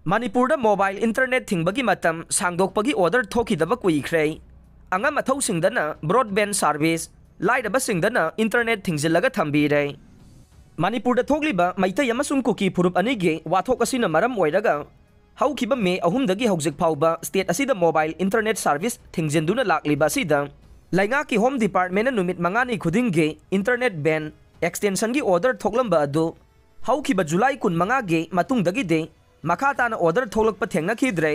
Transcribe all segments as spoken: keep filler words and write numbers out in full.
ꯃꯅꯤꯄꯨꯔꯗ mobile internet ꯊꯤꯡꯕꯒꯤ ꯃꯇꯝ ꯁꯥꯡꯗꯣꯛꯄꯒꯤ order ꯊꯣꯛꯈꯤꯗꯕ ꯀꯨꯏꯈ꯭ꯔꯦ꯫ ꯑꯉꯝ ꯑꯊꯧꯁꯤꯡꯗꯅ broadband service, ꯂꯥꯏꯔꯕꯁꯤꯡꯗꯅ internet ꯊꯤꯡꯖꯤꯜꯂꯒ ꯊꯝꯕꯤꯔꯦ꯫ ꯃꯅꯤꯄꯨꯔꯗ ꯊꯣꯛꯂꯤꯕ ꯃꯩꯇꯩ ꯑꯃꯁꯨꯡ ꯀꯨꯀꯤ ꯐꯨꯔꯨꯞ ꯑꯅꯤꯒꯤ ꯋꯥꯊꯣꯛ ꯑꯁꯤꯅ ꯃꯔꯝ ꯑꯣꯏꯔꯒ ꯍꯧꯈꯤꯕ ꯃꯦ ꯑꯍꯨꯝꯗꯒꯤ ꯍꯧꯖꯤꯛ ꯐꯥꯎꯕ state ꯑꯁꯤꯗ mobile internet service ꯊꯤꯡꯖꯤꯟꯗꯨꯅ ꯂꯥꯛꯂꯤꯕ ꯑꯁꯤꯗ ꯂꯩꯉꯥꯛꯀꯤ Home Departmentꯅ ꯅꯨꯃꯤꯠ ꯃꯉꯥꯅꯤ ꯈꯨꯗꯤꯡꯒꯤ internet ban extensionꯒꯤ order ꯊꯣꯛꯂꯝꯕ ꯑꯗꯨ ꯍꯧꯈꯤꯕ ꯖꯨꯂꯥꯏ ꯀꯨꯟꯃꯉꯥꯒꯤ ꯃꯇꯨꯡꯗꯒꯤꯗꯤ ꯃꯈꯥ ꯇꯥꯅ order ꯊꯣꯛꯂꯛꯄ ꯊꯦꯡꯅꯈꯤꯗ꯭ꯔꯦ꯫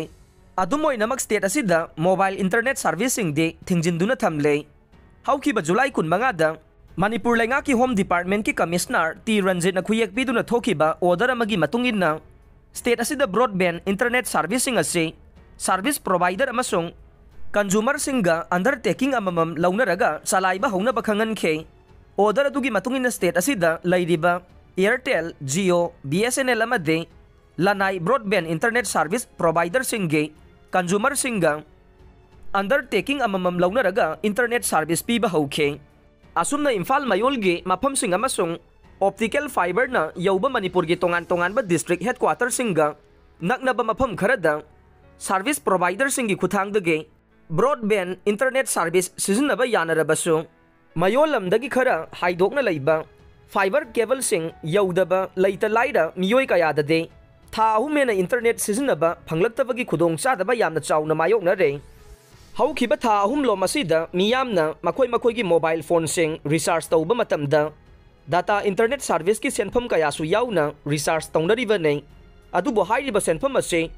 ꯑꯗꯨꯝ ꯑꯣꯏꯅꯃꯛ state ꯑꯁꯤꯗ mobile internet serviceꯁꯤꯡꯗꯤ ꯊꯤꯡꯖꯤꯟꯗꯨꯅ ꯊꯝꯂꯦ꯫ ꯍꯧꯈꯤꯕ ꯖꯨꯂꯥꯏ ꯀꯨꯟꯃꯉꯥꯗ ꯃꯅꯤꯄꯨꯔ ꯂꯩꯉꯥꯛꯀꯤ Home Departmentꯀꯤ Commissioner ꯇꯤ ꯔꯟꯖꯤꯠꯅ ꯈꯨꯌꯦꯛ ꯄꯤꯗꯨꯅ ꯊꯣꯛꯈꯤꯕ order ꯑꯃꯒꯤ ꯃꯇꯨꯡ ꯏꯟꯅ state ꯑꯁꯤꯗ broadband internet serviceꯁꯤꯡ ꯑꯁꯤ service provider ꯑꯃꯁꯨꯡ consumerꯁꯤꯡꯒ undertaking ꯑꯃꯃꯝ ꯂꯧꯅꯔꯒ ꯆꯂꯥꯏꯕ ꯍꯧꯅꯕ ꯈꯪꯍꯟꯈꯤ꯫ Order ꯑꯗꯨꯒꯤ ꯃꯇꯨꯡ ꯏꯟꯅ state ꯑꯁꯤꯗ ꯂꯩꯔꯤꯕ Airtel, Jio, BSNL ꯑꯃꯗꯤ ꯂꯅꯥꯏ broadband internet service providerꯁꯤꯡꯒꯤ consumerꯁꯤꯡꯒ undertaking ꯑꯃꯃꯝ ꯂꯧꯅꯔꯒ internet service ꯄꯤꯕ ꯍꯧꯈꯤ꯫ ꯑꯁꯨꯝꯅ ꯏꯝꯐꯥꯜ ꯃꯌꯣꯜꯒꯤ ꯃꯐꯝꯁꯤꯡ ꯑꯃꯁꯨꯡ optical fiberꯅ ꯌꯧꯕ ꯃꯅꯤꯄꯨꯔꯒꯤ ꯇꯣꯉꯥꯟ ꯇꯣꯉꯥꯟꯕ district headquarterꯁꯤꯡꯒ ꯅꯛꯅꯕ ꯃꯐꯝ ꯈꯔꯗ service providerꯁꯤꯡꯒꯤ ꯈꯨꯠꯊꯥꯡꯗꯒꯤ broadband internet service ꯁꯤꯖꯤꯟꯅꯕ ꯌꯥꯅꯔꯕꯁꯨ, ꯃꯌꯣꯜ ꯂꯝꯗꯒꯤ ꯈꯔ ꯍꯥꯏꯗꯣꯛꯅ ꯂꯩꯕ fiber cableꯁꯤꯡ ꯌꯧꯗꯕ ꯂꯩꯇ ꯂꯥꯏꯔ ꯃꯤꯑꯣꯏ ꯀꯌꯥꯗꯗꯤ ꯊꯥ ꯑꯍꯨꯝ ꯍꯦꯟꯅ internet ꯁꯤꯖꯤꯟꯅꯕ ꯐꯪꯂꯛꯇꯕꯒꯤ ꯈꯨꯗꯣꯡꯆꯥꯗꯕ ꯌꯥꯝꯅ ꯆꯥꯎꯅ ꯃꯥꯌꯣꯛꯅꯔꯦ꯫ ꯍꯧꯈꯤꯕ ꯊꯥ ꯑꯍꯨꯝꯂꯣꯝ ꯑꯁꯤꯗ ꯃꯤꯌꯥꯝꯅ ꯃꯈꯣꯏ ꯃꯈꯣꯏꯒꯤ mobile phoneꯁꯤꯡ recharge ꯇꯧꯕ ꯃꯇꯝꯗ data internet serviceꯀꯤ ꯁꯦꯟꯐꯝ ꯀꯌꯥꯁꯨ ꯌꯥꯎꯅ recharge ꯇꯧꯅꯔꯤꯕꯅꯤ꯫ ꯑꯗꯨꯕꯨ ꯍꯥꯏꯔꯤꯕ ꯁꯦꯟꯐꯝ ꯑꯁꯤ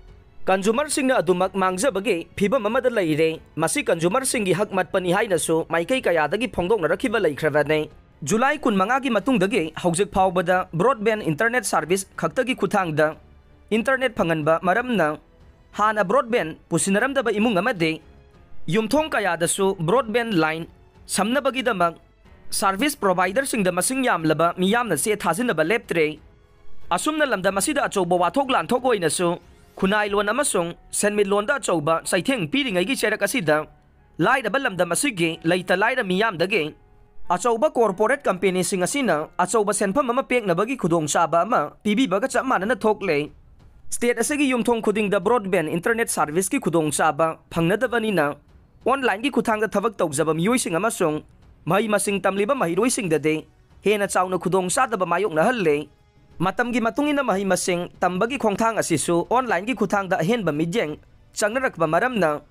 consumerꯁꯤꯡꯅ ꯑꯗꯨꯃꯛ ꯃꯥꯡꯖꯕꯒꯤ ꯐꯤꯚꯝ ꯑꯃꯗ ꯂꯩꯔꯦ꯫ ꯃꯁꯤ consumerꯁꯤꯡꯒꯤ ꯍꯛ ꯃꯠꯄꯅꯤ ꯍꯥꯏꯅꯁꯨ ꯃꯥꯏꯀꯩ ꯀꯌꯥꯗꯒꯤ ꯐꯣꯡꯗꯣꯛꯅꯔꯛꯈꯤꯕ ꯂꯩꯈ꯭ꯔꯕꯅꯤ꯫ ꯖꯨꯂꯥꯏ ꯀꯨꯟꯃꯉꯥꯒꯤ ꯃꯇꯨꯡꯗꯒꯤ ꯍꯧꯖꯤꯛ ꯐꯥꯎꯕꯗ broadband internet service ꯈꯛꯇꯒꯤ ꯈꯨꯠꯊꯥꯡꯗ internet ꯐꯪꯍꯟꯕ ꯃꯔꯝꯅ ꯍꯥꯟꯅ broadband ꯄꯨꯁꯤꯟꯅꯔꯝꯗꯕ ꯏꯃꯨꯡ ꯑꯃꯗꯤ ꯌꯨꯝꯊꯣꯡ ꯀꯌꯥꯗꯁꯨ broadband line ꯁꯝꯅꯕꯒꯤꯗꯃꯛ service providerꯁꯤꯡꯗ ꯃꯁꯤꯡ ꯌꯥꯝꯂꯕ ꯃꯤꯌꯥꯝꯅ ꯆꯦ ꯊꯥꯖꯤꯟꯅꯕ ꯂꯦꯞꯇ꯭ꯔꯦ꯫ ꯑꯁꯨꯝꯅ ꯂꯝꯗꯝ ꯑꯁꯤꯗ ꯑꯆꯧꯕ ꯋꯥꯊꯣꯛ ꯂꯥꯟꯊꯣꯛ ꯑꯣꯏꯅꯁꯨ ꯈꯨꯟꯅꯥꯏꯂꯣꯟ ꯑꯃꯁꯨꯡ ꯁꯦꯟꯃꯤꯠꯂꯣꯟꯗ ꯑꯆꯧꯕ ꯆꯩꯊꯦꯡ ꯄꯤꯔꯤꯉꯩꯒꯤ ꯆꯩꯔꯛ ꯑꯁꯤꯗ ꯂꯥꯏꯔꯕ ꯂꯝꯗꯝ ꯑꯁꯤꯒꯤ ꯂꯩꯇ ꯂꯥꯏꯔ ꯃꯤꯌꯥꯝꯗꯒꯤ ꯑꯆꯧꯕ corporate companyꯁꯤꯡ ꯑꯁꯤꯅ ꯑꯆꯧꯕ ꯁꯦꯟꯐꯝ ꯑꯃ ꯄꯦꯛꯅꯕꯒꯤ ꯈꯨꯗꯣꯡꯆꯥꯕ ꯑꯃ ꯄꯤꯕꯤꯕꯒ ꯆꯞ ꯃꯥꯟꯅꯅ ꯊꯣꯛꯂꯦ꯫ State ꯑꯁꯤꯒꯤ ꯌꯨꯝꯊꯣꯡ ꯈꯨꯗꯤꯡꯗ broadband internet serviceꯀꯤ ꯈꯨꯗꯣꯡꯆꯥꯕ ꯐꯪꯅꯗꯕꯅꯤꯅ, onlineꯒꯤ ꯈꯨꯠꯊꯥꯡꯗ ꯊꯕꯛ ꯇꯧꯖꯕ ꯃꯤꯑꯣꯏꯁꯤꯡ ꯑꯃꯁꯨꯡ ꯃꯍꯩ ꯃꯁꯤꯡ ꯇꯝꯂꯤꯕ ꯃꯍꯩꯔꯣꯏꯁꯤꯡꯗꯗꯤ ꯍꯦꯟꯅ ꯆꯥꯎꯅ ꯈꯨꯗꯣꯡꯆꯥꯗꯕ ꯃꯥꯌꯣꯛꯅꯍꯜꯂꯦ꯫ ꯃꯇꯝꯒꯤ ꯃꯇꯨꯡ ꯏꯟꯅ ꯃꯍꯩ ꯃꯁꯤꯡ ꯇꯝꯕꯒꯤ ꯈꯣꯡꯊꯥꯡ ꯑꯁꯤꯁꯨ onlineꯒꯤ ꯈꯨꯠꯊꯥꯡꯗ ꯑꯍꯦꯟꯕ ꯃꯤꯠꯌꯦꯡ ꯆꯪꯅꯔꯛꯄ ꯃꯔꯝꯅ,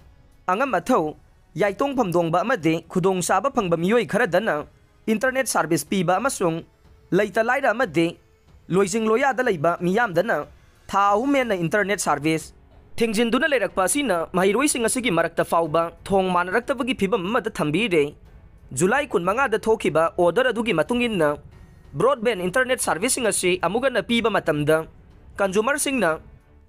ꯑꯉꯝ ꯑꯊꯧ, ꯌꯥꯏꯇꯣꯡ ꯐꯝꯗꯣꯡꯕ ꯑꯃꯗꯤ ꯈꯨꯗꯣꯡꯆꯥꯕ ꯐꯪꯕ ꯃꯤꯑꯣꯏ ꯈꯔꯗꯅ internet service ꯄꯤꯕ ꯑꯃꯁꯨꯡ ꯂꯩꯇ ꯂꯥꯏꯔ ꯑꯃꯗꯤ ꯂꯣꯏꯖꯤꯡ ꯂꯣꯌꯥꯗ ꯂꯩꯕ ꯃꯤꯌꯥꯝꯗꯅ ꯊꯥ ꯑꯍꯨꯝ ꯍꯦꯟꯅ internet service ꯊꯤꯡꯖꯤꯟꯗꯨꯅ ꯂꯩꯔꯛꯄ ꯑꯁꯤꯅ ꯃꯍꯩꯔꯣꯏꯁꯤꯡ ꯑꯁꯤꯒꯤ ꯃꯔꯛꯇ ꯐꯥꯎꯕ ꯊꯣꯡ ꯃꯥꯟꯅꯔꯛꯇꯕꯒꯤ ꯐꯤꯕꯝ ꯑꯃꯗ ꯊꯝꯕꯤꯔꯦ꯫ ꯖꯨꯂꯥꯏ ꯀꯨꯟꯃꯉꯥꯗ ꯊꯣꯛꯈꯤꯕ order ꯑꯗꯨꯒꯤ ꯃꯇꯨꯡ ꯏꯟꯅ, broadband internet serviceꯁꯤꯡ ꯑꯁꯤ ꯑꯃꯨꯛ ꯍꯟꯅ ꯄꯤꯕ ꯃꯇꯝꯗ consumerꯁꯤꯡꯅ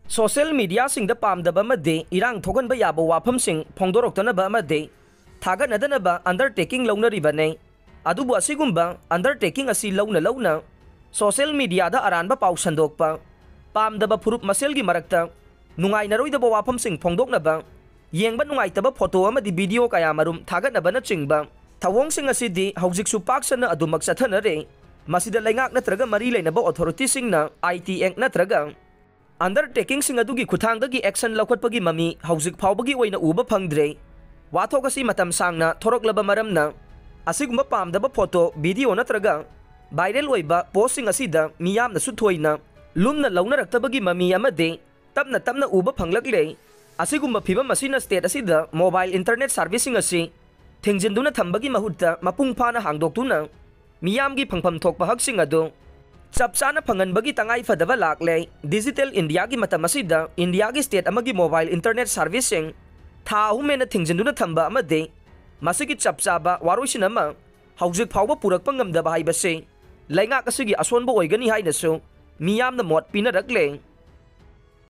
social mediaꯁꯤꯡꯗ ꯄꯥꯝꯗꯕ ꯑꯃꯗꯤ ꯏꯔꯥꯡ ꯊꯣꯛꯍꯟꯕ ꯌꯥꯕ ꯋꯥꯐꯝꯁꯤꯡ ꯐꯣꯡꯗꯣꯔꯛꯇꯅꯕ ꯑꯃꯗꯤ ꯊꯥꯒꯠꯅꯗꯅꯕ undertaking ꯂꯧꯅꯔꯤꯕꯅꯤ꯫ ꯑꯗꯨꯕꯨ ꯑꯁꯤꯒꯨꯝꯕ undertaking ꯑꯁꯤ ꯂꯧꯅ ꯂꯧꯅ social mediaꯗ ꯑꯔꯥꯟꯕ ꯄꯥꯎ ꯁꯟꯗꯣꯛꯄ, ꯄꯥꯝꯗꯕ ꯐꯨꯔꯨꯞ ꯃꯁꯦꯜꯒꯤ ꯃꯔꯛꯇ ꯅꯨꯡꯉꯥꯏꯅꯔꯣꯏꯗꯕ ꯋꯥꯐꯝꯁꯤꯡ ꯐꯣꯡꯗꯣꯛꯅꯕ, ꯌꯦꯡꯕ ꯅꯨꯡꯉꯥꯏꯇꯕ photo ꯑꯃꯗꯤ video ꯀꯌꯥꯃꯔꯨꯝ ꯊꯥꯒꯠꯅꯕꯅꯆꯤꯡꯕ ꯊꯧꯑꯣꯡꯁꯤꯡ ꯑꯁꯤꯗꯤ ꯍꯧꯖꯤꯛꯁꯨ ꯄꯥꯛ ꯁꯟꯅ ꯑꯗꯨꯃꯛ ꯆꯠꯊꯅꯔꯦ꯫ ꯃꯁꯤꯗ ꯂꯩꯉꯥꯛ ꯅꯠꯇ꯭ꯔꯒ ꯃꯔꯤ ꯂꯩꯅꯕ authorityꯁꯤꯡꯅ IT Act ꯅꯠꯇ꯭ꯔꯒ undertakingꯁꯤꯡ ꯑꯗꯨꯒꯤ ꯈꯨꯠꯊꯥꯡꯗꯒꯤ action ꯂꯧꯈꯠꯄꯒꯤ ꯃꯃꯤ ꯍꯧꯖꯤꯛ ꯐꯥꯎꯕꯒꯤ ꯑꯣꯏꯅ ꯎꯕ ꯐꯪꯗ꯭ꯔꯦ꯫ ꯋꯥꯊꯣꯛ ꯑꯁꯤ ꯃꯇꯝ ꯁꯥꯡꯅ ꯊꯣꯔꯛꯂꯕ ꯃꯔꯝꯅ, ꯑꯁꯤꯒꯨꯝꯕ ꯄꯥꯝꯗꯕ photo, video ꯅꯠꯇ꯭ꯔꯒ viral ꯑꯣꯏꯕ postꯁꯤꯡ ꯑꯁꯤꯗ ꯃꯤꯌꯥꯝꯅꯁꯨ ꯊꯣꯏꯅ ꯂꯨꯝꯅ ꯂꯧꯅꯔꯛꯇꯕꯒꯤ ꯃꯃꯤ ꯑꯃꯗꯤ ꯇꯞꯅ ꯇꯞꯅ ꯎꯕ ꯐꯪꯂꯛꯂꯦ꯫ ꯑꯁꯤꯒꯨꯝꯕ ꯐꯤꯕꯝ ꯑꯁꯤꯅ state ꯑꯁꯤꯗ mobile internet serviceꯁꯤꯡ ꯑꯁꯤ ꯊꯤꯡꯖꯤꯟꯗꯨꯅ ꯊꯝꯕꯒꯤ ꯃꯍꯨꯠꯇ ꯃꯄꯨꯡ ꯐꯥꯅ ꯍꯥꯡꯗꯣꯛꯇꯨꯅ ꯃꯤꯌꯥꯝꯒꯤ ꯐꯪꯐꯝ ꯊꯣꯛꯄ ꯍꯛꯁꯤꯡ ꯑꯗꯨ ꯆꯞ ꯆꯥꯅ ꯐꯪꯍꯟꯕꯒꯤ ꯇꯉꯥꯏ ꯐꯗꯕ ꯂꯥꯛꯂꯦ꯫ Digital Indiaꯒꯤ ꯃꯇꯝ ꯑꯁꯤꯗ Indiaꯒꯤ state ꯑꯃꯒꯤ mobile internet serviceꯁꯤꯡ ꯊꯥ ꯑꯍꯨꯝ ꯍꯦꯟꯅ ꯊꯤꯡꯖꯤꯟꯗꯨꯅ ꯊꯝꯕ ꯑꯃꯗꯤ ꯃꯁꯤꯒꯤ ꯆꯞ ꯆꯥꯕ ꯋꯥꯔꯣꯏꯁꯤꯟ ꯑꯃ ꯍꯧꯖꯤꯛ ꯐꯥꯎꯕ ꯄꯨꯔꯛꯄ ꯉꯝꯗꯕ ꯍꯥꯏꯕꯁꯤ ꯂꯩꯉꯥꯛ ꯑꯁꯤꯒꯤ ꯑꯁꯣꯟꯕ ꯑꯣꯏꯒꯅꯤ ꯍꯥꯏꯅꯁꯨ ꯃꯤꯌꯥꯝꯅ ꯃꯣꯠ ꯄꯤꯅꯔꯛꯂꯦ꯫